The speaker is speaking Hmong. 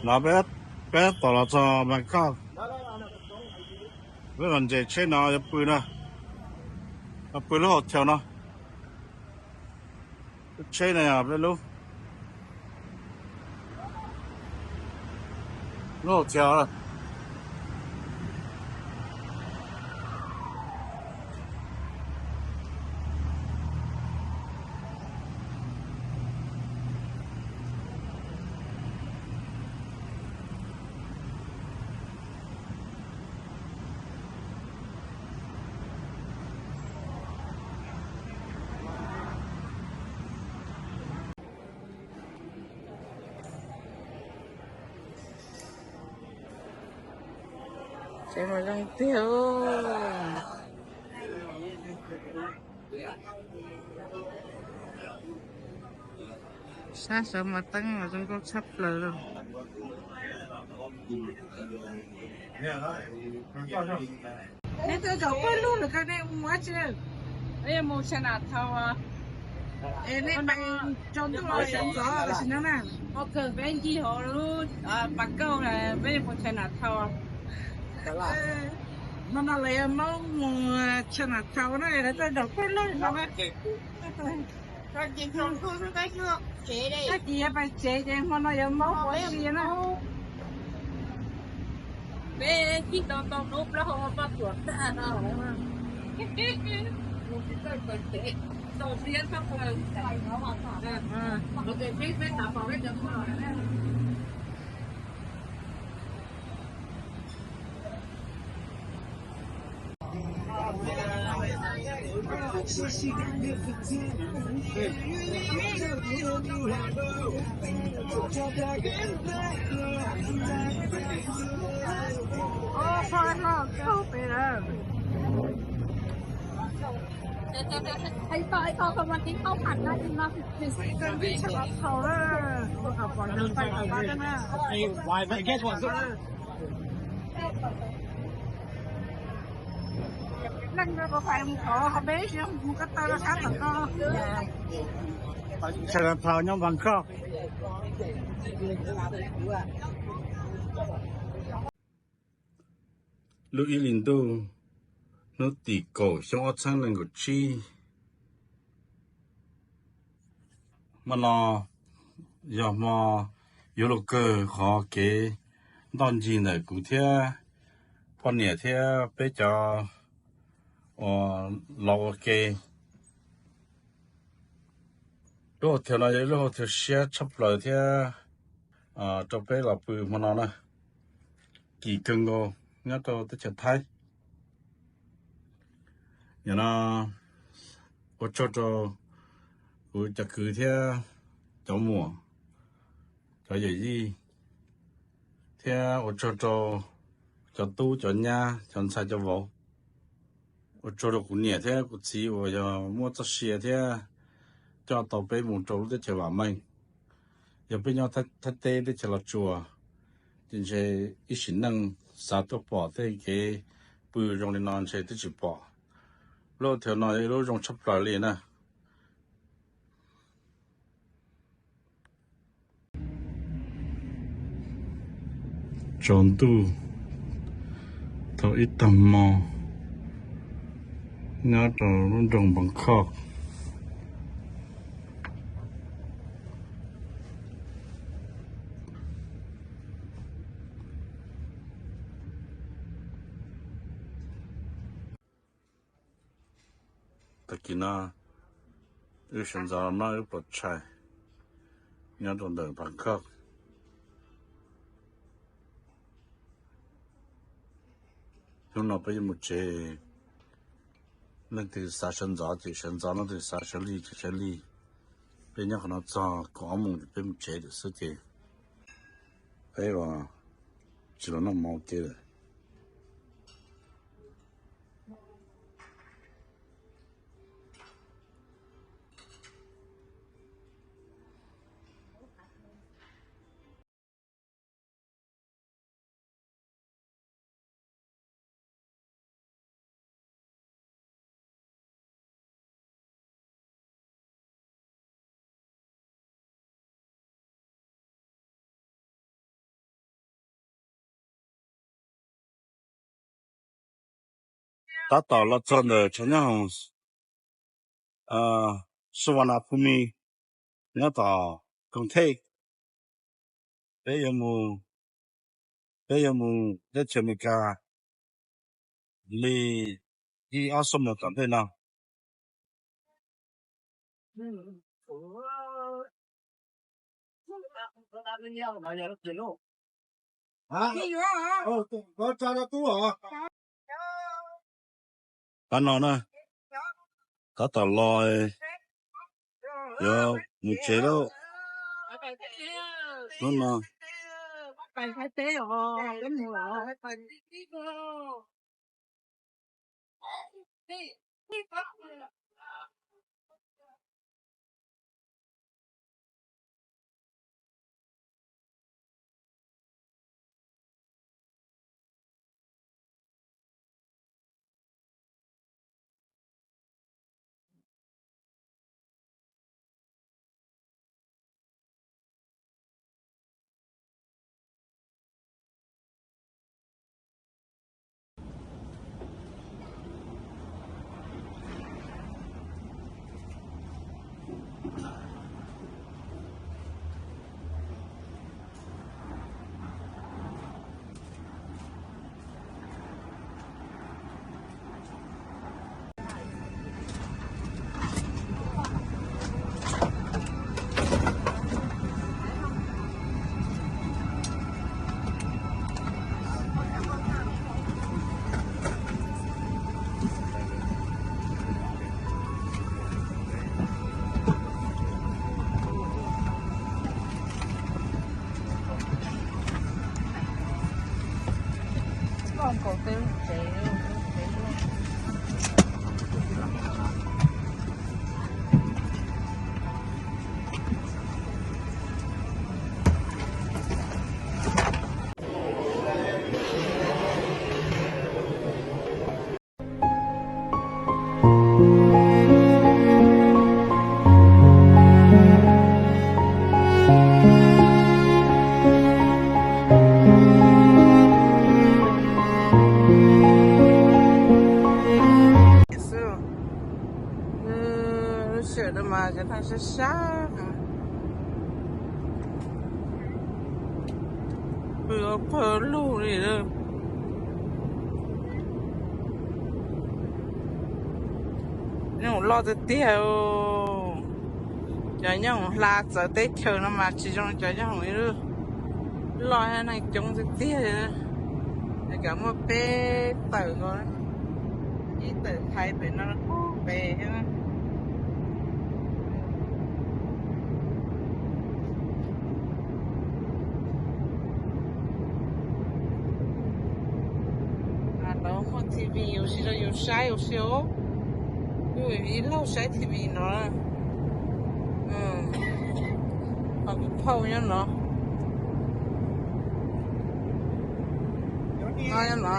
No peb, peb tab tom los txog Bangkok. Peb los ntses tsheb no yuav pw na, yuav pw lub hau chaw no. Lub tsheb no yog peb lub, lub hau chaw. Tsev mas zoo tiag. Sab sawv mas teeb zoo nkauj tshaj plaws li. Neb tuaj zaum pawg lug lawm koj, nej mus ua dab tsi? Mus Chinatown. Es nej pais tsaus ntuj los sawv ntxov tam sim no na? Peb ncig hauv lub Bangkok, peb mus Chinatown. Hmo no lawv yuav muab mus Chinatown na, lawv tuaj zaum pawg lug no na. Tag kis yuav pais tsev ces hmo no yuav muab ua si na. Peb tsis tau tau hnub plaub hau poj tuam tag no. Leej no puas pais mus tod, ho peb mus ko taw rau sab tom no. Chinatown nyob Bangkok. Lub ib hlis ntuj, hnub tim kaum xyoo ob txhiab nees nkaum tsib. Hmo no yog hmo yuav luag kawg qhov kev ntoj ncig ntawm kuv thiab poj niam thiab peb cov uas los ua ke. Lub hau chaw no yog ib lub hau chaw siab tshaj plaws thiab rau peb los pw hmo no na. Kim kawg nkaus nyob rau teb chaws Thaib. Yog no ua tsaug rau kuv cov kwv thiab cov muam, cov yawm yij, thiab ua tsaug rau cov tub cov nyab cov ntxhais cov vauv. Ua tsaug rau kuv niam thiab kuv txiv uas yog muab txoj sia thiab coj tau peb mus rau lub teb chaws vam meej. Yog peb nyob Thaib teb teb chaws Los Tsuas, ces ntshe ib sim neej xav tuaj pom tej kev pw zoo li no ntshe twb tsis pom. Lub hau chaw no yog ib lub zoo tshaj plaws li na. Tsaus ntuj thaum ib tag hmo nyob rau lub nroog Bangkok. Tag kis no wb sawv ntxov no wb pom tshais nyob rau ntawm Bangkok. Hnub no peb yuav mus tsev, leej twg xav sawv ntxov ces sawv ntxov, leej twg xav sawv lig ces sawv lig. Peb nyob qhov no txog kaum ob moos ces peb mus tsev lawm xwb ces peb tsis los noj mov ua ke lawm. Tab tom los txog ntawm tshav nyob hoom Suvarnabhumi nyob tom Koog Thej. Peb yuav mus, peb yuav mus teb chaws Amelikas li ib ob xuab moos tom ntej no. Qab no na, tab tom los, yuav mus tsev lawm. Hnub no Lub sij hawm no mas cov neeg sab sab, pw pawg lug li lawm. Nyob hoom loj tiag tiag. Cov nyob hoom hla txawv teb chaws no mas tsis zoo cov nyob hoom loj, neeg coob tiag tiag. Kav muaj peb tawm ko, ib tawm thaiv pem no pem thiab. Lawv muaj T V ua si rau yus saib ua si os. Kuv ib leeg saib T V no. Qhov kuv phauj nyob no. Nyob no.